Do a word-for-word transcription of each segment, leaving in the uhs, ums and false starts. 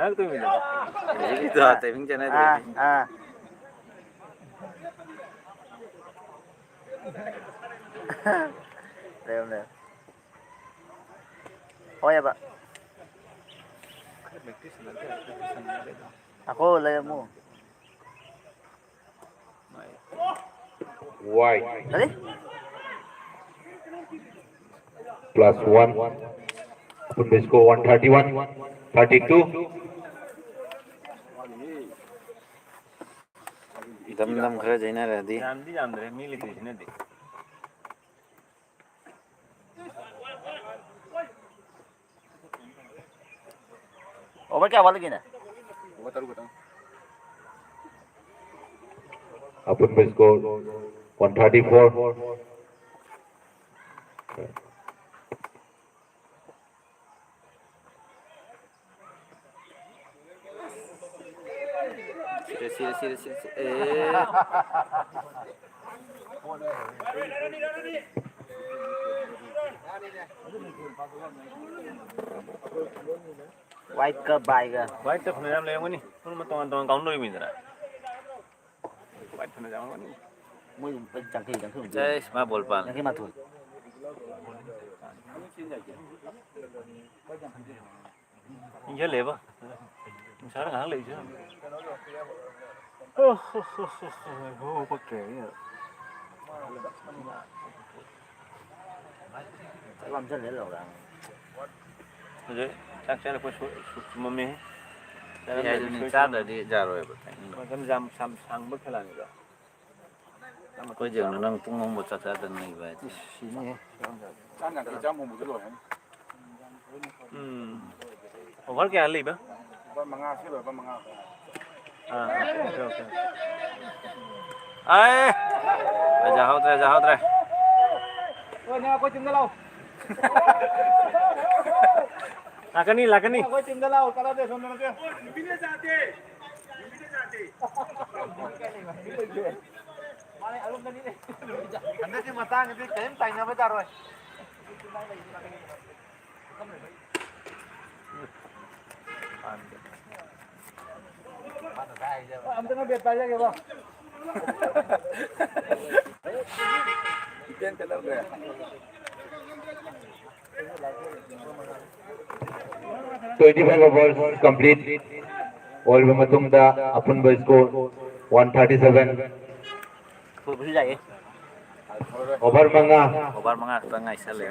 ꯍꯧꯖꯤꯛꯀꯤꯗꯣ timing ꯆꯥꯟꯅꯗ꯭ꯔꯦ꯫ ꯑꯥ, ꯑꯥ꯫ ꯂꯩꯌꯣ, ꯂꯩꯌꯣ꯫ ꯍꯣꯏꯑꯕ꯫ ꯉꯥꯏꯈꯣ, ꯂꯩꯔꯝꯃꯨ꯫ Wide. ꯀꯔꯤ? Plus one. ꯑꯄꯨꯟꯕ score one thirty one, thirty two. ꯗꯝ ꯗꯝ ꯈꯔ ꯆꯩꯅꯔꯗꯤ꯫ ꯌꯥꯝꯗꯤ ꯌꯥꯝꯗ꯭ꯔꯦ, ꯃꯤ ꯂꯩꯇ꯭ꯔꯤꯁꯤꯅꯗꯤ꯫ Over ꯀꯌꯥ ꯋꯥꯠꯂꯤꯒꯦꯅꯦ? Over ꯇꯔꯨꯛ ꯈꯛꯇꯪ꯫ ꯑꯄꯨꯟꯕ score one thirty four꯫ ꯁꯤꯔꯦ, ꯁꯤꯔꯦ, ꯁꯤꯔꯦ, ꯁꯤꯔꯦ, ꯁꯤꯔꯦ꯫ ꯑꯦ꯫ Wide ꯀ bye ꯒ꯫ Wide ꯇ ꯐꯅꯌꯥꯝ ꯂꯩꯔꯝꯒꯅꯤ꯫ ꯄꯨꯟꯅ ꯇꯣꯉꯥꯟ ꯇꯣꯉꯥꯟ count ꯂꯣꯏꯕꯅꯤꯗꯅ꯫ Wide ꯐꯅꯌꯥꯝ ꯂꯩꯔꯝꯒꯅꯤ꯫ ꯃꯣꯏ ꯌꯥꯡꯈꯩ, ꯌꯥꯡꯈꯩ ꯃꯨꯛꯇꯤ꯫ ꯑꯦꯁ, ꯃꯥ ball ꯄꯥꯜꯂꯦ꯫ ꯌꯥꯡꯈꯩ ꯃꯥꯊꯣꯏ꯫ ꯏꯟꯖꯜꯂꯦꯕ꯫ ꯅꯨꯡꯁꯥꯗ ꯉꯥꯏꯍꯥꯛ ꯂꯩꯁꯦ꯫ ꯑꯣ, ꯍꯣ, ꯍꯣ, ꯍꯣ, ꯍꯣ, ꯍꯣ, ꯄꯛꯇ꯭ꯔꯦ ꯑꯩ꯫ ꯆꯥꯛ ꯂꯥꯝꯖꯜꯂꯦ ꯂꯧꯔ꯫ ꯍꯧꯖꯤꯛ ꯆꯥꯛ ꯆꯥꯔꯛꯄ ꯁꯨ-, ꯁꯨ-, ꯁꯨꯝꯃꯝꯃꯤ꯫ ꯑꯩ ꯍꯥꯏꯗꯨꯅꯤ, ꯆꯥꯗ꯭ꯔꯗꯤ ꯌꯥꯔꯣꯏꯕ timing ꯗꯣ꯫ ꯃꯇꯝꯁꯦ ꯌꯥꯝ ꯁꯥꯡ-, ꯁꯥꯡꯕ ꯈꯦꯂꯥꯅꯤꯗꯣ꯫ ꯑꯩꯈꯣꯏꯗꯤ ꯌꯦꯡꯉꯨ, ꯅꯪ ꯄꯨꯡ ꯑꯍꯨꯝꯕꯨ ꯆꯥꯛ ꯆꯥꯗꯅ ꯂꯩꯕ ꯍꯥꯏꯗꯤ꯫ ꯏꯁ, ꯁꯤꯅꯤꯍꯦ꯫ ꯆꯥꯛ ꯉꯥꯛꯇ ꯆꯥꯛ ꯃꯨꯟꯕꯁꯨ ꯂꯣꯏꯔꯅꯤ꯫ ꯎꯝ꯫ Over ꯀꯌꯥ ꯂꯩꯕ? Over ꯃꯉꯥ, ꯁꯤ ꯂꯣꯏꯔꯒ ꯃꯉꯥ꯫ ꯑꯥ, okay, okay꯫ ꯑꯥꯏ! ꯌꯥꯍꯧꯗ꯭ꯔꯦ, ꯌꯥꯍꯧꯗ꯭ꯔꯦ꯫ ꯍꯣꯏ, ꯅꯪ ꯑꯩꯈꯣꯏ ꯆꯨꯝꯅ ꯂꯥꯛꯑꯣ꯫ ꯂꯥꯛꯀꯅꯤ, ꯂꯥꯛꯀꯅꯤ꯫ ꯑꯩꯈꯣꯏ ꯆꯨꯝꯅ ꯂꯥꯛꯑꯣ, ꯀꯥꯟꯅꯗꯦ, ꯁꯣꯝꯗ ꯅꯠꯇꯦ꯫ ꯍꯟꯗꯛꯀꯤ ꯃꯇꯥꯡꯁꯤꯗꯤ ꯀꯔꯤꯝ ꯇꯥꯏꯅꯕ ꯌꯥꯔꯣꯏ꯫ ꯑꯝꯇꯪ ꯕꯦꯠ ꯄꯥꯏꯖꯒꯦꯕꯣ꯫ Twenty five overs complete ꯑꯣꯏꯔꯕ ꯃꯇꯨꯡꯗ ꯑꯄꯨꯟꯕ score one thirty seven꯫ ꯐꯨꯕꯁꯨ ꯌꯥꯏꯌꯦ꯫ Over ꯃꯉꯥ꯫ Over ꯃꯉꯥ ꯈꯛꯇꯪ ꯉꯥꯏꯁꯜꯂꯦ꯫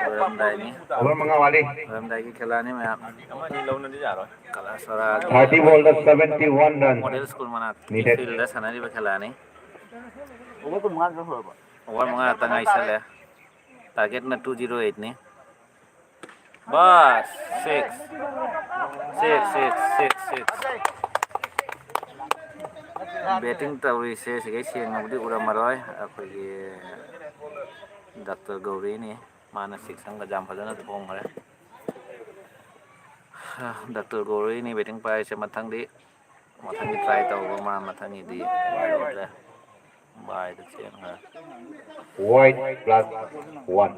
ꯂꯣꯏꯔꯝꯗꯥꯏꯅꯤ꯫ Over ꯃꯉꯥ ꯋꯥꯠꯂꯤ꯫ ꯂꯣꯏꯔꯝꯗꯥꯏꯒꯤ ꯈꯦꯂꯥꯅꯤ ꯃꯌꯥꯝ꯫ ꯑꯃꯅꯤ ꯂꯧꯅꯗꯤ ꯌꯥꯔꯣꯏ꯫ ꯀꯂꯥꯁꯣꯔꯥ꯫ Thirty ball ꯗ seventy one run model school ꯃꯅꯥꯛꯀꯤ needed꯫ ꯐꯤꯜꯗ ꯁꯥꯟꯅꯔꯤꯕ ꯈꯦꯂꯥꯅꯤ꯫ Over ꯀꯨꯟ ꯃꯉꯥ ꯈꯛꯇꯪ ꯁꯨꯔꯕ? Over ꯃꯉꯥ ꯈꯛꯇꯪ ꯉꯥꯏꯁꯜꯂꯦ꯫ Target ꯅ two zero eight ꯅꯤ꯫ ꯕꯥꯁ꯫ Six꯫ Six, six, six, six꯫ Batting ꯇꯧꯔꯤꯁꯦ ꯁꯤꯈꯩ ꯁꯦꯡꯅꯕꯨꯗꯤ ꯎꯔꯝꯃꯔꯣꯏ ꯑꯩꯈꯣꯏꯒꯤ ꯗꯥꯛꯇꯔ ꯒꯧꯔꯤꯅꯤ꯫ ꯃꯥꯅ six ꯑꯃꯒ ꯌꯥꯝ ꯐꯖꯅ ꯊꯣꯡꯈ꯭ꯔꯦ꯫ ꯗꯥꯛꯇꯔ ꯒꯧꯔꯤꯅꯤ batting ꯄꯥꯏꯔꯤꯁꯦ꯫ ꯃꯊꯪꯗꯤ ꯃꯊꯪꯒꯤ try ꯇꯧꯕ ꯃꯥ ꯃꯊꯪꯒꯤꯗꯤ ꯌꯧꯗ꯭ꯔꯦ꯫ Bye ꯗ ꯆꯦꯟꯈ꯭ꯔꯦ꯫ Wide plus one꯫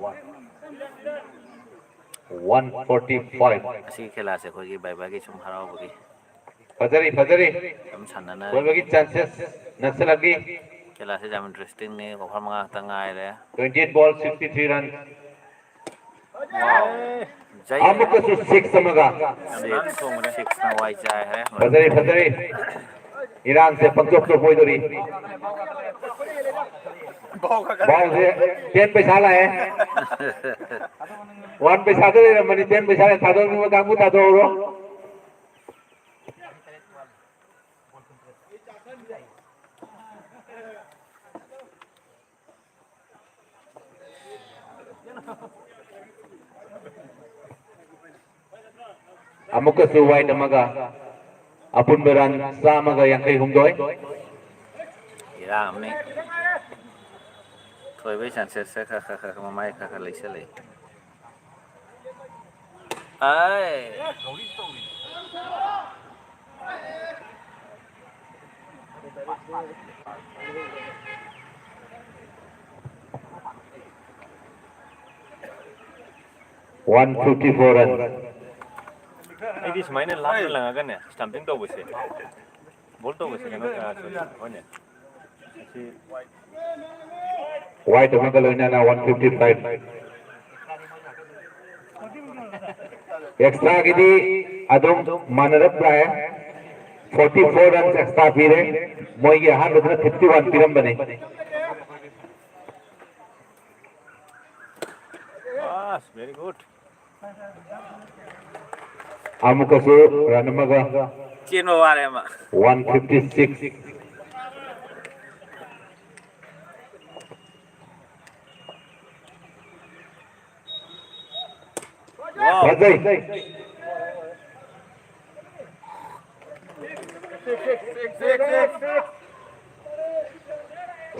One forty five꯫ ꯑꯁꯤꯒꯤ ꯈꯦꯂꯥꯁꯦ ꯑꯩꯈꯣꯏꯒꯤ bye bye ꯒꯤ ꯁꯨꯝ ꯍꯔꯥꯎꯕꯒꯤ ꯐꯖꯔꯤ ꯐꯖꯔꯤ꯫ ꯁꯨꯝ ꯁꯥꯟꯅꯅꯔꯤ꯫ ꯂꯣꯏꯕꯒꯤ chances ꯅꯛꯁꯤꯜꯂꯛꯂꯤ꯫ ꯈꯦꯂꯥꯁꯦ ꯌꯥꯝ interesting ꯅꯤ꯫ Over ꯃꯉꯥ ꯈꯛꯇ ꯉꯥꯏꯔꯦ꯫ Twenty eight ball sixty three run꯫ Wow꯫ ꯖꯩ꯫ ꯑꯃꯨꯛꯀꯁꯨ six ꯑꯃꯒ꯫ Six꯫ Six ꯅ ꯋꯥꯏ ꯆꯥꯏꯈ꯭ꯔꯦ꯫ ꯐꯖꯔꯤ ꯐꯖꯔꯤ꯫ ꯏꯔꯥꯡꯁꯦ ꯄꯪꯆꯣꯞ ꯆꯣꯞ ꯑꯣꯏꯗꯣꯔꯤ꯫ Ball ꯁꯦ ten ꯄꯩꯁꯥ ꯂꯥꯛꯑꯦ꯫ One ꯄꯩꯁꯥꯗ ꯂꯩꯔꯝꯕꯅꯤ, ten ꯄꯩꯁꯥ ꯂꯥꯛꯑꯦ꯫ ꯊꯥꯗꯣꯛꯅꯤꯡꯕ ꯀꯥꯡꯕꯨ ꯊꯥꯗꯣꯛꯍꯧꯔꯣ꯫ ꯑꯃꯨꯛꯀꯁꯨ wide ꯑꯃꯒ꯫ ꯑꯄꯨꯟꯕ run ꯆꯥꯝꯃꯒ ꯌꯥꯡꯈꯩ ꯍꯨꯝꯗꯣꯏ꯫ ꯏꯔꯥꯡ ꯑꯃꯅꯤ꯫ ꯊꯣꯏꯕꯒꯤ chances ꯁꯦ ꯈꯔ ꯈꯔ ꯈꯔ ꯃꯃꯥꯏ ꯈꯔ ꯈꯔ ꯂꯩꯁꯜꯂꯛꯏ꯫ ꯑꯥꯏ꯫ One fifty four run꯫ ꯁꯤꯗꯤ ꯁꯨꯃꯥꯏꯅ ꯂꯥꯞꯅ ꯂꯪꯉꯒꯅꯦ, ꯁ꯭ꯇꯝꯄꯤꯡ ꯇꯧꯕꯁꯦ, ꯕꯣꯜ ꯇꯧꯕꯁꯦ ꯀꯩꯅꯣ, ꯑ, ꯍꯣꯏꯅꯦ꯫ ꯑꯁꯤ ꯋꯥꯏꯠ ꯑꯃꯒ ꯂꯣꯏꯅꯅ ꯋꯥꯟ ꯐꯤꯐꯇꯤ ꯐꯥꯏꯚ꯫ ꯑꯦꯛꯁꯇ꯭ꯔꯥꯒꯤꯗꯤ ꯑꯗꯨꯝ ꯃꯥꯟꯅꯔꯞ ꯂꯥꯛꯑꯦ꯫ ꯐꯣꯔꯇꯤ ꯐꯣꯔ ꯔꯟꯁ ꯑꯦꯛꯁꯇ꯭ꯔꯥ ꯄꯤꯔꯦ꯫ ꯃꯣꯏꯒꯤ ꯑꯍꯥꯟꯕꯗꯨꯅ ꯐꯤꯐꯇꯤ ꯋꯥꯟ ꯄꯤꯔꯝꯕꯅꯤ꯫ ꯑꯁ, very good꯫ ꯑꯃꯨꯛꯀꯁꯨ ꯔꯟ ꯑꯃꯒ ꯆꯦꯟꯕ ꯋꯥꯔꯦ ꯑꯃ꯫ One fifty six. ꯋꯥꯎ꯫ ꯐꯖꯩ꯫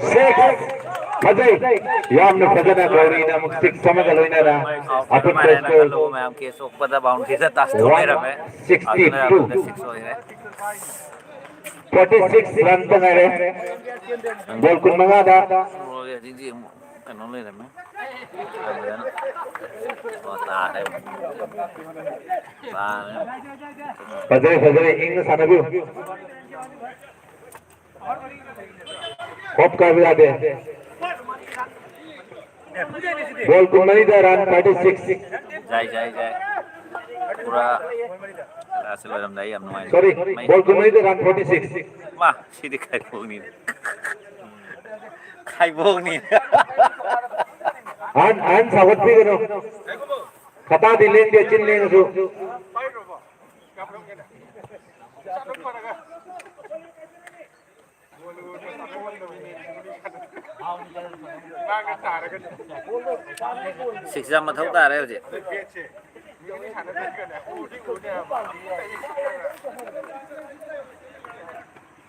ꯁꯤꯛꯁ꯫ ꯐꯖꯩ꯫ ꯌꯥꯝꯅ ꯐꯖꯅ ꯒꯧꯔꯤꯅ ꯑꯃꯨꯛ ꯁꯤꯛꯁ ꯑꯃꯒ ꯂꯣꯏꯅꯅ ꯑꯥꯎꯠ ꯑꯄꯨꯟꯕ ꯃꯥꯟꯅꯅ ꯁ꯭ꯀꯣꯔ ꯈꯜꯂꯨ ꯃꯌꯥꯝ, ꯀꯦꯁ ꯁꯣꯛꯄꯗ ꯕꯥꯎꯟꯗꯔꯤꯗ ꯇꯥꯁ ꯇꯧ ꯂꯩꯔꯝꯃꯦ꯫ One sixty two. ꯑꯗꯨꯅ ꯁꯤꯛꯁ ꯑꯣꯏꯔꯦ꯫ ꯐꯣꯔꯇꯤ ꯁꯤꯛꯁ ꯔꯟꯇ ꯉꯥꯏꯔꯦ꯫ ꯕꯣꯜ ꯀꯨꯟꯃꯉꯥꯗ꯫ ꯍꯧꯖꯤꯛꯇꯤ ꯑꯃꯨꯛ ꯀꯩꯅꯣ ꯂꯩꯔꯝꯃꯦ꯫ ꯑꯣ, ꯇꯥꯔꯦ꯫ ꯇꯥꯔꯦ꯫ ꯐꯖꯔꯦ, ꯐꯖꯔꯦ꯫ ꯏꯪꯅ ꯁꯥꯟꯅꯕꯤꯌꯨ꯫ ꯍꯣꯞ ꯀꯥꯏꯕ ꯌꯥꯗꯦ꯫ ꯕꯣꯜ ꯀꯨꯟꯃꯔꯤꯗ ꯔꯟ ꯊꯥꯔꯇꯤ ꯁꯤꯛꯁ꯫ ꯌꯥꯏ, ꯌꯥꯏ, ꯌꯥꯏ꯫ ꯄꯨꯔꯥ ꯀ꯭ꯂꯥꯁꯁꯦ ꯂꯣꯏꯔꯝꯗꯥꯏ ꯌꯥꯝ ꯅꯨꯡꯉꯥꯏꯅꯤ꯫ ꯁꯣꯔꯤ, ꯃꯩ ꯕꯣꯜ ꯀꯨꯟꯃꯔꯤꯗ ꯔꯟ ꯐꯣꯔꯇꯤ ꯁꯤꯛꯁ꯫ ꯃꯥ, ꯁꯤꯗꯤ ꯈꯥꯏꯕꯣꯛꯅꯤ꯫ ꯈꯥꯏꯕꯣꯛꯅꯤ꯫ ꯑꯍꯟ, ꯑꯍꯟ ꯁꯥꯎꯒꯠꯄꯤꯒꯅꯨ꯫ ꯈꯇꯥꯗꯤ ꯂꯦꯡꯗꯦ, ꯆꯤꯟ ꯂꯦꯡꯉꯁꯨ꯫ ꯁꯤꯛꯁ ꯌꯥꯝ ꯃꯊꯧ ꯇꯥꯔꯦ ꯍꯧꯖꯤꯛ꯫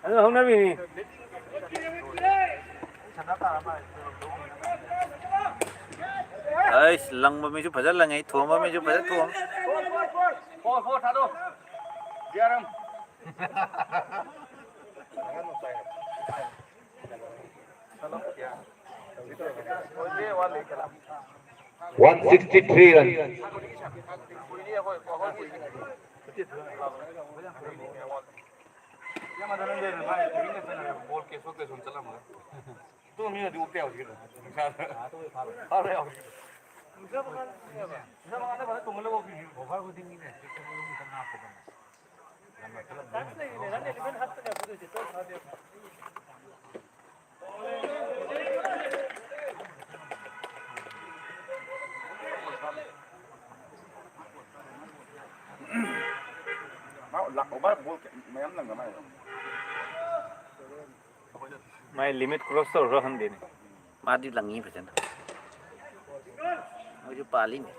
ꯑꯗꯨ ꯍꯧꯅꯕꯤꯅꯤ꯫ ꯑꯩꯁ, ꯂꯪꯕ ꯃꯤꯁꯨ ꯐꯖ ꯂꯪꯉꯦ, ꯊꯣꯝꯕ ꯃꯤꯁꯨ ꯐꯖ ꯊꯣꯝ꯫ ꯐꯣꯔ, ꯐꯣꯔ ꯊꯥꯗꯣ꯫ ꯖꯤꯌꯥꯔꯝ꯫ One sixty three run. ꯌꯥꯝ ꯃꯊꯪ ꯅꯪ ꯂꯩꯔꯝꯃꯦ, ꯃꯥꯏ ꯇꯨꯃꯤꯟꯅ ꯆꯠꯂꯝꯃꯦ꯫ ꯕꯣꯜ ꯀꯦꯁ ꯋꯥꯛ ꯇꯧꯔ ꯁꯨꯝ ꯆꯠꯂꯝꯃꯒ꯫ ꯑꯗꯨ ꯃꯤꯅꯗꯤ ꯎꯞꯄ ꯌꯥꯎꯁꯤ ꯀꯩꯅꯣ꯫ ꯅꯨꯡꯁꯥꯗ꯫ ꯐꯥꯕ ꯌꯥꯎꯁꯤ ꯀꯩꯅꯣ꯫ ꯅꯨꯡꯁꯥ ꯃꯉꯥꯜꯗ ꯐꯖꯅ ꯇꯣꯡꯍꯜꯂꯒ ꯎꯞꯄꯤꯁꯤ꯫ Over ꯈꯨꯗꯤꯡꯒꯤꯅꯦ, six ꯑꯃꯃꯨꯛꯇꯪ ꯍꯥꯞꯄꯗꯅꯦ꯫ ꯌꯥꯝ ꯅꯛꯁꯜꯂꯛꯄ ꯆꯥꯟꯁ ꯂꯩꯔꯤꯅꯦ, ꯅꯪ ꯑꯦꯂꯤꯚꯦꯟ ꯍꯥꯞꯇꯅꯦ ꯑꯗꯨꯗꯣꯏꯁꯦ, ꯇꯨꯋꯦꯜꯐ ꯍꯥꯞꯄꯦ꯫ ꯃꯥ ꯂꯥꯛ ꯑꯣꯚꯔ ꯕꯣꯜ ꯃꯌꯥꯝ ꯂꯪꯉ ꯃꯥꯜꯂꯦ꯫ ꯃꯥꯏ ꯂꯤꯃꯤꯠ ꯀ꯭ꯔꯣꯁ ꯇꯧꯔꯕ꯭ꯔꯥ ꯈꯪꯗꯦꯅꯦ꯫ ꯃꯥꯗꯤ ꯂꯪꯉꯤ ꯐꯖꯅ꯫ ꯃꯣꯏꯁꯨ ꯄꯥꯜꯂꯤꯅꯦ꯫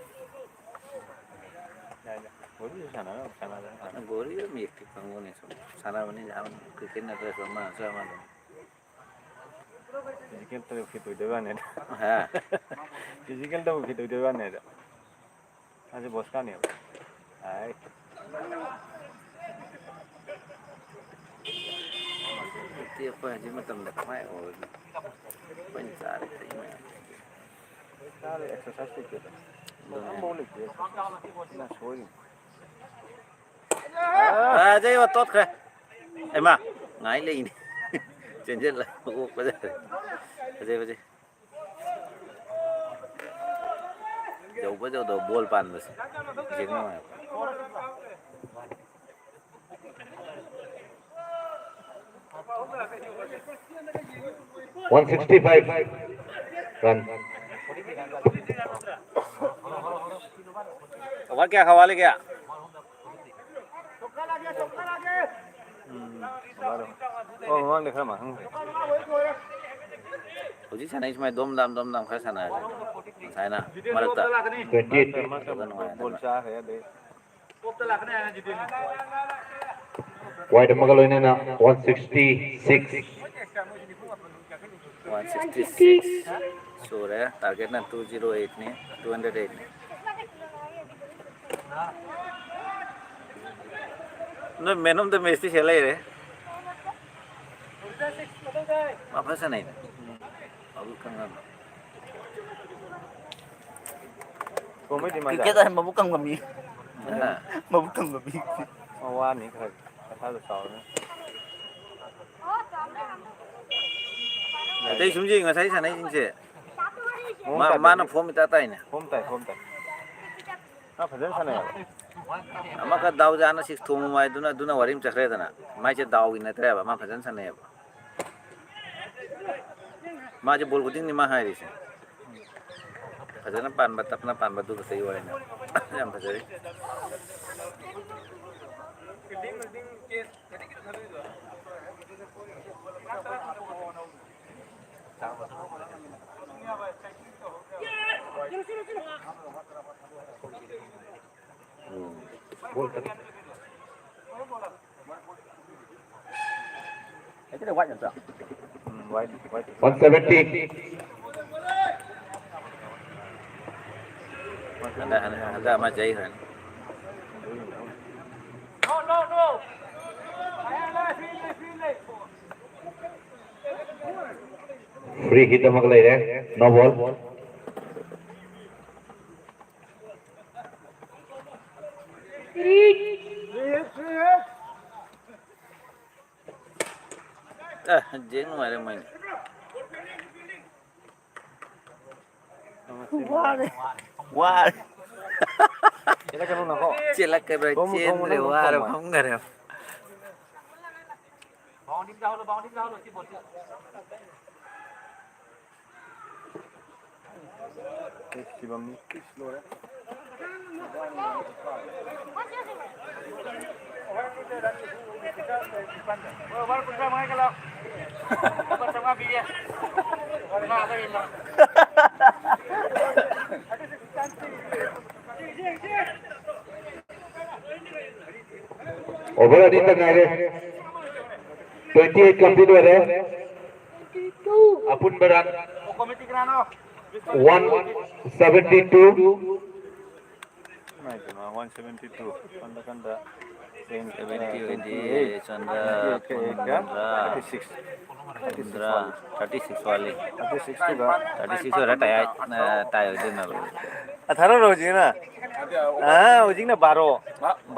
ꯌꯥꯏꯗ꯫ ꯒꯣꯂꯤꯁꯨ ꯁꯥꯟꯅꯔ ꯁꯥꯟꯅꯔ ꯒꯣꯂꯤ ꯑꯗꯨꯝ ꯑꯦꯛꯇꯤꯚ ꯀꯥꯡꯕꯨꯅꯦ ꯁꯨꯝ ꯁꯥꯟꯅꯕꯅꯤ ꯌꯥꯝ ꯀ꯭ꯔꯤꯀꯦꯠ ꯅꯠꯇ꯭ꯔꯁꯨ ꯑꯃ ꯅꯠꯇ꯭ꯔꯁꯨ ꯑꯃ ꯑꯗꯨꯝ꯫ ꯐꯤꯖꯤꯀꯦꯜꯗꯕꯨ ꯐꯤꯠ ꯑꯣꯏꯗꯣꯏ ꯋꯥꯅꯦ꯫ ꯍꯥ? ꯐꯤꯖꯤꯀꯦꯜꯗꯕꯨ ꯐꯤꯠ ꯑꯣꯏꯗꯣꯏ ꯋꯥꯅꯦ ꯑꯗꯣ꯫ ꯃꯥꯁꯦ ꯕꯣꯁꯀꯥꯅꯦꯕ꯫ ꯑꯥꯏ꯫ ꯅꯠꯇꯦ, ꯑꯩꯈꯣꯏ ꯍꯧꯖꯤꯛ ꯃꯇꯝꯗ ꯀꯃꯥꯏ ꯑꯣꯏꯔꯅꯤ? ꯑꯩꯈꯣꯏꯅ ꯆꯥꯔꯤ ꯊꯛꯏ ꯃꯌꯥꯝꯁꯦ꯫ ꯆꯥꯔꯦ, ꯑꯦꯛꯁꯔꯁꯥꯏꯁ ꯂꯩꯇꯦꯗ꯫ ꯑꯗꯨꯅꯦ꯫ ꯑꯝꯐꯥꯎ ꯂꯩꯇꯦ ꯑꯦꯛꯁꯔꯁꯥꯏꯁ꯫ ꯁꯤꯅ ꯁꯣꯏꯔꯤꯅꯤ꯫ ꯐꯖꯩꯕ, ꯇꯣꯠꯈ꯭ꯔꯦ꯫ ꯍꯩꯃꯥ, ꯉꯥꯏ ꯂꯩꯅꯦ꯫ ꯆꯦꯟꯁꯤꯜꯂ ꯑꯣꯛꯄꯗ꯫ ꯐꯖꯩ, ꯐꯖꯩ꯫ ꯌꯧꯕ ꯌꯧꯗꯕ ꯕꯣꯜ ꯄꯥꯟꯕꯁꯦ ꯌꯦꯡ ꯅꯨꯡꯉꯥꯏꯕ꯫ One sixty five run. Over ꯀꯌꯥ ꯈꯛ ꯋꯥꯠꯂꯤꯒꯦ? ꯎꯝ, ꯑꯣ, ꯃꯃꯥꯡꯗ ꯈꯔ ꯃꯥꯡꯍꯟꯈ꯭ꯔꯦ꯫ ꯍꯧꯖꯤꯛ ꯁꯥꯟꯅꯩ ꯁꯨꯃꯥꯏꯅ ꯗꯣꯝ ꯗꯥꯝ ꯗꯣꯝ ꯗꯥꯝ ꯈꯔ ꯁꯥꯟꯅꯔꯁꯦ꯫ ꯉꯁꯥꯏꯅ ꯃꯔꯛꯇ꯫ Twenty eight. ꯃꯔꯛꯇ ꯕꯣꯜ ꯆꯥꯈ꯭ꯔꯦ ꯑꯗꯩ꯫ ꯋꯥꯏꯠ ꯑꯃꯒ ꯂꯣꯏꯅꯅ one sixty six. One sixty six ꯁꯨꯔꯦ, ꯇꯥꯔꯒꯦꯠꯅ two zero eight ꯅꯤ, two hundred eight ꯅꯤ꯫ ꯅꯣꯏ man of the match T C ꯂꯩꯔꯦ꯫ ꯃꯥ ꯐꯖ ꯁꯥꯟꯅꯩꯅꯦ꯫ ꯃꯕꯨꯛ ꯀꯪꯉꯝꯃꯦ꯫ ꯀ꯭ꯔꯤꯀꯦꯠ ꯍꯥꯏ ꯃꯕꯨꯛ ꯀꯪꯕ ꯃꯤ꯫ ꯃꯕꯨꯛ ꯊꯟꯕ ꯃꯤ꯫ ꯃꯋꯥꯅꯤ ꯈꯔ ꯃꯁꯥꯗꯣ ꯆꯥꯎꯔꯅꯤ꯫ ꯑꯇꯩ ꯁꯨꯝ ꯌꯦꯡ ꯉꯁꯥꯏ ꯁꯥꯟꯅꯩꯁꯤꯡꯁꯦ꯫ ꯃꯥ-, ꯃꯥꯅ ꯐꯣꯝ ꯏꯇꯥ ꯇꯥꯏꯅꯦ꯫ ꯐꯣꯝ ꯇꯥꯏ, ꯐꯣꯝ ꯇꯥꯏ꯫ ꯃꯥ ꯐꯖꯅ ꯁꯥꯟꯅꯩ ꯍꯥꯏꯕ꯫ ꯑꯃꯈꯛ ꯗꯥꯎ ꯌꯥꯅ ꯁꯤꯛꯁ ꯊꯣꯡꯕ ꯍꯥꯏꯗꯨꯅ ꯑꯗꯨꯅ ꯋꯥꯔꯤ ꯑꯃ ꯆꯠꯈ꯭ꯔꯦꯗꯅ꯫ ꯃꯥꯏꯁꯦ ꯗꯥꯎꯒꯤ ꯅꯠꯇ꯭ꯔꯦꯕ, ꯃꯥ ꯐꯖꯅ ꯁꯥꯟꯅꯩꯌꯦꯕ꯫ ꯃꯥꯁꯦ ꯕꯣꯜ ꯈꯨꯗꯤꯡꯅꯤ ꯃꯥ ꯍꯥꯏꯔꯤꯁꯦ꯫ ꯐꯖꯅ ꯄꯥꯟꯕ, ꯇꯞꯅ ꯄꯥꯟꯕ, ꯑꯗꯨ ꯈꯛꯇꯒꯤ ꯋꯥꯔꯤꯅꯦ꯫ ꯌꯥꯝ ꯐꯖꯔꯤ꯫ One seventy. ꯍꯟꯗꯛ, ꯍꯟꯗꯛ, ꯍꯟꯗꯛ ꯑꯃ ꯆꯩꯈ꯭ꯔꯅꯤ꯫ Free hit ꯑꯃꯒ ꯂꯩꯔꯦ, no ball. ꯑꯦ, ꯖꯦꯛ ꯅꯨꯡꯉꯥꯏꯔꯦ ꯃꯣꯏꯅ꯫ ꯋꯥꯔꯦ꯫ ꯋꯥꯔꯦ꯫ ꯆꯦꯜꯂꯛꯀꯗ꯭ꯔꯥ ꯊꯣꯝꯃꯨ, ꯊꯣꯝꯃꯨ, ꯆꯦꯟꯗ꯭ꯔꯦ, ꯅꯪ ꯋꯥꯔꯦ, ꯊꯣꯝꯃꯣ꯫ ꯐꯝꯈ꯭ꯔꯦ꯫ ꯑꯦ, ꯁꯤꯕꯝꯅꯤ꯫ ꯂꯣꯏꯔꯦ꯫ Over ꯑꯅꯤꯇ ꯉꯥꯏꯔꯦ꯫ Twenty eight complete ꯑꯣꯏꯔꯦ꯫ ꯑꯄꯨꯟꯕ run one seventy two꯫ ꯏꯃꯥꯏ ꯄꯦꯝꯃ, one seventy two꯫ ꯀꯟꯗ ꯀꯟꯗ꯫ ꯁꯚꯦꯟꯇꯤ ꯑꯣꯏꯗꯤ ꯆꯟꯗ ꯍꯨꯝꯗ꯭ꯔꯥ, ꯊꯥꯔꯇꯤ ꯁꯤꯛꯁ꯫ ꯍꯨꯝꯗ꯭ꯔꯥ, ꯊꯥꯔꯇꯤ ꯁꯤꯛꯁ ꯋꯥꯠꯂꯤ꯫ ꯊꯥꯔꯇꯤ ꯁꯤꯛꯁ ꯇꯨꯒ ꯊꯥꯔꯇꯤ ꯁꯤꯛꯁ ꯑꯣꯏꯔ ꯇꯥꯏ, ꯑ, ꯇꯥꯏ ꯑꯣꯏꯗꯣꯏꯅꯦꯕ꯫ ꯑ, ꯊꯥꯔꯛꯑꯣꯔꯣ ꯍꯧꯖꯤꯛꯅ? ꯑ, ꯍꯧꯖꯤꯛꯅ ꯕꯥꯔꯣ꯫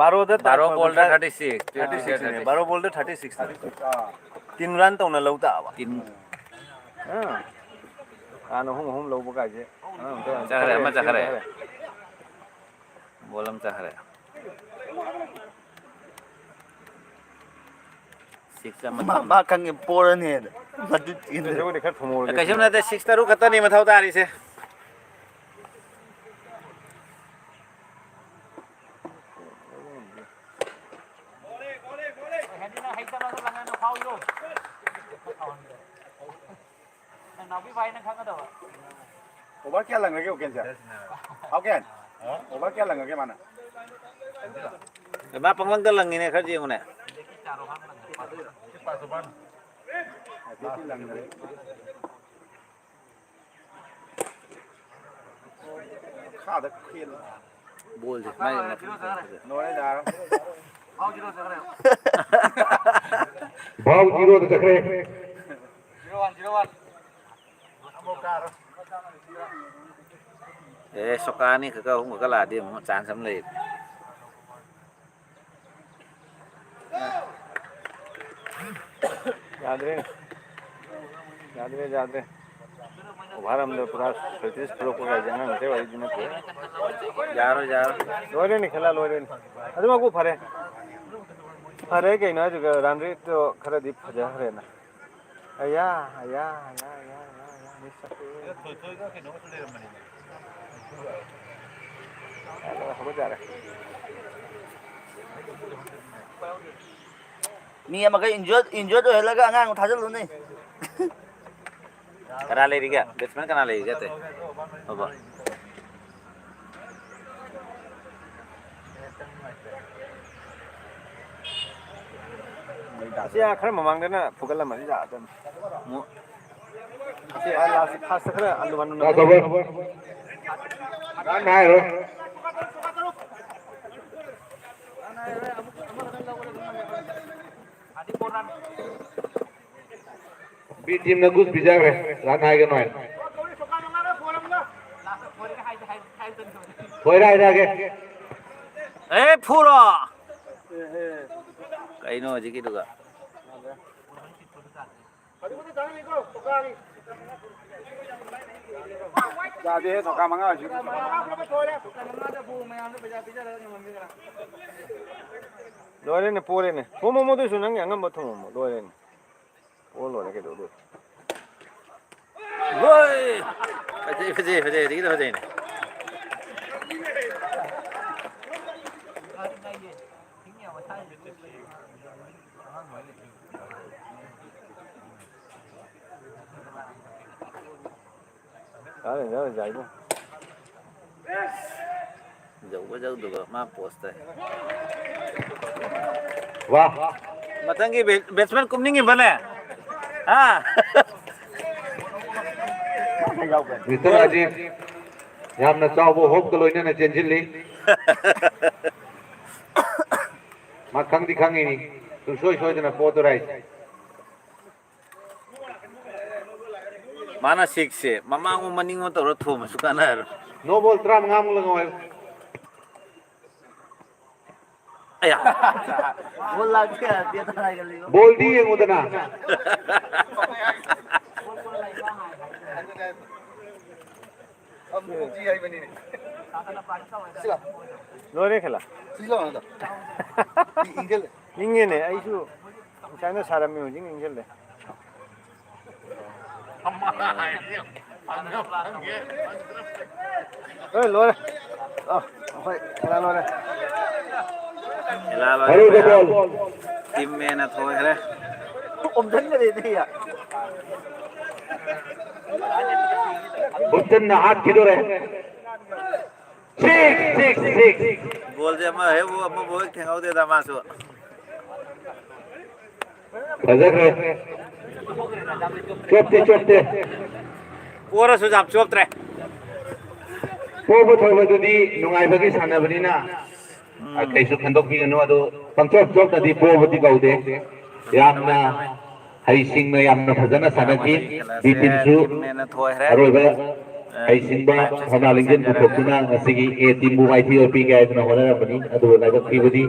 ꯕꯥꯔꯣꯗ ꯕꯥꯔꯣ ꯇꯥꯔꯛꯄ ꯕꯣꯜꯗ ꯊꯥꯔꯇꯤ ꯁꯤꯛꯁ꯫ ꯊꯥꯔꯇꯤ ꯁꯤꯛꯁꯅꯦ꯫ ꯕꯥꯔꯣ ꯕꯣꯜꯗ ꯊꯥꯔꯇꯤ ꯁꯤꯛꯁ꯫ ꯇꯤꯝ ꯔꯟ ꯇꯧꯅ ꯂꯧ ꯇꯥꯕ꯫ ꯇꯤꯝ ꯑ, ꯔꯟ ꯑꯍꯨꯝ ꯑꯍꯨꯝ ꯂꯧꯕ ꯀꯥꯏꯁꯦ꯫ ꯑ, ꯑꯝꯇ ꯆꯠꯈ꯭ꯔꯦ, ꯑꯃ ꯆꯠꯈ꯭ꯔꯦ꯫ ꯕꯣꯜ ꯑꯃ ꯆꯠꯈ꯭ꯔꯦ꯫ ꯁꯤꯛꯁ ꯑꯃ ꯃꯥ, ꯊꯝꯃꯦ꯫ ꯃꯥ ꯈꯪꯉꯦ ꯄꯣꯔꯅꯤ ꯍꯥꯏꯅ꯫ ꯃꯗꯨ ꯆꯦꯟꯗ꯭ꯔꯦ꯫ ꯀꯩꯁꯨꯕꯨꯗꯤ ꯈꯔ ꯊꯨꯝꯍꯧꯔꯒꯦ꯫ ꯀꯩꯁꯨꯝ ꯅꯠꯇꯦ, ꯁꯤꯛꯁ ꯇꯔꯨꯛ ꯈꯛꯇꯅꯤ ꯃꯊꯧ ꯇꯥꯔꯤꯁꯦ꯫ ꯅꯥꯎꯕꯤ ꯚꯥꯏꯅ ꯈꯪꯒꯗꯕ꯫ ꯑꯣꯚꯔ ꯀꯌꯥ ꯂꯪꯉꯒꯦ ꯎꯀꯦꯟꯁꯦ? ꯍꯥꯎꯀꯦꯟ? ꯑꯣꯚꯔ ꯀꯌꯥ ꯂꯪꯉꯒꯦ ꯃꯥꯅ? ꯃꯥ ꯄꯪꯂꯪꯗ ꯂꯪꯉꯤꯅꯦ, ꯈꯔ ꯌꯦꯡꯉꯨꯅꯦ꯫ ꯍꯥꯏꯐꯦꯠꯇꯤ ꯂꯪꯈꯔꯦ꯫ ꯃꯈꯥꯗ ꯈꯦꯠꯂꯦ꯫ ꯕꯣꯜꯁꯦ ꯃꯥꯏ ꯃꯈꯨꯠ ꯂꯣꯏꯔꯦ, ꯌꯥꯔꯦ꯫ ꯕꯥꯎ ꯖꯤꯔꯣꯗ ꯆꯠꯈ꯭ꯔꯦ꯫ ꯑꯦ, ꯁꯣꯀꯥ ꯑꯅꯤ ꯈꯛꯀ ꯑꯍꯨꯝ ꯈꯛꯀ ꯂꯥꯛꯑꯗꯤ ꯑꯃꯨꯛ ꯆꯥꯟꯁ ꯑꯃ ꯂꯩ꯫ ꯌꯥꯗ꯭ꯔꯦ꯫ ꯌꯥꯗ꯭ꯔꯦ, ꯌꯥꯗ꯭ꯔꯦ꯫ ꯑꯣꯚꯔ ꯑꯃꯗ ꯄꯨꯔꯥ ꯁꯣꯏꯇ꯭ꯔꯤꯁ ꯄꯨꯔꯛꯄ ꯀꯥꯏꯁꯦ ꯑꯉꯥꯡ ꯃꯆꯥ ꯋꯥꯔꯤꯗꯤ ꯅꯠꯇꯦ꯫ ꯌꯥꯔꯣꯏ, ꯌꯥꯔꯣꯏ꯫ ꯂꯣꯏꯔꯦꯅꯦ, ꯈꯦꯂꯥ ꯂꯣꯏꯔꯦꯅꯦ꯫ ꯑꯗꯨꯃꯛꯄꯨ ꯐꯔꯦ꯫ ꯐꯔꯦ ꯀꯩꯅꯣ ꯍꯥꯏꯁꯤꯒ ꯔꯟ ꯔꯦꯠꯇꯣ ꯈꯔꯗꯤ ꯐꯖꯈ꯭ꯔꯦꯅ꯫ ꯑꯌꯥ, ꯑꯌꯥ, ꯑꯌꯥ, ꯑꯌꯥ, ꯑꯌꯥ, ꯑꯌꯥ, ꯃꯤꯁ ꯆꯠꯂꯦ꯫ ꯊꯣꯏꯊꯣꯏꯒ ꯀꯩꯅꯣꯒꯁꯨ ꯂꯩꯔꯝꯕꯅꯤꯅꯦ꯫ ꯌꯥꯔꯦ, ꯍꯧꯒꯠ ꯌꯥꯔꯦ꯫ ꯃꯤ ꯑꯃꯈꯛ ꯏꯟꯖꯣꯔ, ꯏꯟꯖꯣꯔ ꯑꯣꯏꯍꯜꯂꯒ ꯑꯉꯥꯡ ꯊꯥꯖꯤꯜꯂꯨꯅꯦ꯫ ꯀꯅꯥ ꯂꯩꯔꯤꯒꯦ? ꯕꯦꯠꯁꯃꯦꯟ ꯀꯅꯥ ꯂꯩꯔꯤꯒꯦ ꯑꯇꯩ? ꯑꯣꯕ꯫ ꯑꯁꯤ ꯑꯥ ꯈꯔ ꯃꯃꯥꯡꯗꯅ ꯐꯨꯒꯠꯂꯝꯃꯗꯤ ꯌꯥꯗꯕꯅꯤ꯫ ꯑꯃꯨꯛ ꯑꯁꯤ ꯑꯥ ꯂꯥꯁ ꯐꯥꯔꯁꯇ ꯈꯔ ꯑꯂꯨ ꯍꯟꯅ ꯅꯝꯃꯝꯃꯗꯤ꯫ ꯀꯥꯟꯅ ꯍꯥꯏꯔꯣꯏ꯫ B teamꯅ good ꯄꯤꯖꯈ꯭ꯔꯦ꯫ Run ꯍꯥꯏꯒꯅꯨ ꯍꯥꯏꯅ꯫ ꯊꯣꯏꯔꯦ ꯍꯥꯏꯔꯛꯑꯒꯦ꯫ ꯑꯦ, ꯐꯨꯔꯣ꯫ ꯀꯩꯅꯣ ꯍꯧꯖꯤꯛꯀꯤꯗꯨꯒ? ꯌꯥꯗꯦꯍꯦ, ꯅꯣꯀꯥ ꯃꯉꯥ ꯍꯧꯖꯤꯛ꯫ ꯂꯣꯏꯔꯦꯅꯦ, ꯄꯣꯔꯦꯅꯦ꯫ ꯊꯣꯝꯃꯝꯃꯣ ꯑꯗꯨꯏꯁꯨ, ꯅꯪꯒꯤ ꯑꯉꯝꯕ ꯊꯣꯝꯃꯝꯃꯣ꯫ ꯂꯣꯏꯔꯦꯅꯦ꯫ ꯄꯣ ꯂꯣꯏꯔꯦ ꯀꯩꯗꯧꯗꯣꯏ? ꯍꯣꯏ! ꯐꯖꯩ, ꯐꯖꯩ, ꯐꯖꯩ꯫ ꯍꯧꯖꯤꯛꯀꯤꯗꯣ ꯐꯖꯩꯅꯦ꯫ ꯌꯥꯔꯦ, ꯌꯥꯔꯦ, ꯌꯥꯏꯗ꯫ ꯌꯧꯕ ꯌꯧꯗꯕ ꯃꯥ post ꯇ꯫ ꯋꯥ꯫ ꯃꯊꯪꯒꯤ ꯕꯦ-, batsman ꯀꯨꯝꯅꯤꯡꯉꯤꯕꯅꯦ? ꯍꯥ? Mister ꯔꯥꯖꯤꯞ ꯌꯥꯝꯅ ꯆꯥꯎꯕ hope ꯀ ꯂꯣꯏꯅꯅ ꯆꯦꯟꯁꯤꯜꯂꯤ꯫ ꯃꯥ ꯈꯪꯗꯤ ꯈꯪꯉꯤꯅꯤ, ꯁꯨꯡꯁꯣꯏ ꯁꯣꯏꯗꯅ ꯄꯣꯠꯇꯣꯔꯥꯏ꯫ ꯃꯥꯅ six ꯁꯦ ꯃꯃꯥꯡꯉꯣ ꯃꯅꯤꯡꯉꯣ ꯇꯧꯔ ꯊꯣꯝꯃꯁꯨ ꯀꯥꯟꯅꯔꯣꯏ꯫ No ball ꯇꯔꯥꯃꯉꯥꯃꯨꯛ ꯂꯪꯍꯧ ꯍꯥꯏꯌꯨ꯫ ꯑꯌꯥ꯫ Ball ꯂꯥꯛꯇꯦ ꯌꯥꯗꯦ ꯍꯥꯏꯒꯜꯂꯤꯕ꯫ Ball ꯗꯤ ꯌꯦꯡꯉꯨꯗꯅ꯫ ꯑꯃꯨꯛ ꯍꯥꯏꯕꯅꯤꯅꯦ꯫ ꯁꯤ ꯂꯥꯎ꯫ ꯂꯣꯏꯔꯦ ꯈꯦꯂꯥ꯫ ꯁꯤ ꯂꯥꯎ ꯍꯟꯗꯛ꯫ ꯏ-, ꯏꯪꯒꯜꯂꯦ꯫ ꯏꯪꯉꯦꯅꯦ, ꯑꯩꯁꯨ ꯉꯁꯥꯏꯅ ꯁꯥꯔꯝꯃꯤ, ꯍꯧꯖꯤꯛꯅ ꯏꯪꯁꯤꯜꯂꯦ꯫ ꯂꯣꯏ ꯂꯣꯏꯔꯦ꯫ ꯑ, ꯑꯩꯈꯣꯏ ꯈꯦꯂꯥ ꯂꯣꯏꯔꯦ꯫ ꯈꯦꯂꯥ ꯂꯣꯏꯔꯦ꯫ ꯑꯔꯣꯏꯕ ꯕꯣꯜ꯫ Team ꯃꯦꯟꯅ ꯊꯣꯏꯈ꯭ꯔꯦ꯫ ꯑꯣꯝꯁꯤꯟꯈ꯭ꯔꯦꯅꯦ꯫ ꯎꯞꯇꯟꯅ ꯍꯥꯠꯈꯤꯗꯣꯔꯦ꯫ Six, six, six꯫ ꯒꯣꯜꯁꯦ ꯑꯃ ꯍꯦꯛ ꯎ, ꯑꯃꯕꯨ ꯍꯦꯛ ꯊꯦꯡꯍꯧꯗꯦꯗ ꯃꯥꯁꯨ꯫ ꯐꯖꯈ꯭ꯔꯦ꯫ ꯆꯣꯞꯇꯦ, ꯆꯣꯞꯇꯦ꯫ ꯄꯣꯔꯁꯨ ꯌꯥꯝ ꯆꯣꯞꯇ꯭ꯔꯦ꯫ ꯄꯣꯕ ꯊꯣꯏꯕꯗꯨꯗꯤ ꯅꯨꯡꯉꯥꯏꯕꯒꯤ ꯁꯥꯟꯅꯕꯅꯤꯅ, ꯎꯝ꯫ ꯀꯩꯁꯨ ꯈꯟꯗꯣꯛꯄꯤꯒꯅꯨ꯫ ꯑꯗꯨ ꯄꯪꯆꯣꯞ ꯆꯣꯞꯇꯗꯤ ꯄꯣꯕꯗꯤ ꯀꯧꯗꯦ꯫ ꯌꯥꯝꯅ ꯍꯩꯁꯤꯡꯅ ꯌꯥꯝꯅ ꯐꯖꯅ ꯁꯥꯟꯅꯈꯤ꯫ ꯕꯤ ꯇꯤꯝꯁꯨ ꯑꯔꯣꯏꯕ ꯍꯩꯁꯤꯡꯕ ꯊꯧꯅꯥ ꯂꯤꯡꯖꯦꯜ ꯄꯨꯊꯣꯛꯇꯨꯅ ꯉꯁꯤꯒꯤ ꯑꯦ ꯇꯤꯝꯕꯨ ꯃꯥꯏꯊꯤꯕ ꯄꯤꯒꯦ ꯍꯥꯏꯗꯨꯅ ꯍꯣꯠꯅꯔꯝꯕꯅꯤ, ꯑꯗꯨꯕꯨ ꯂꯥꯏꯕꯛ ꯊꯤꯕꯗꯤ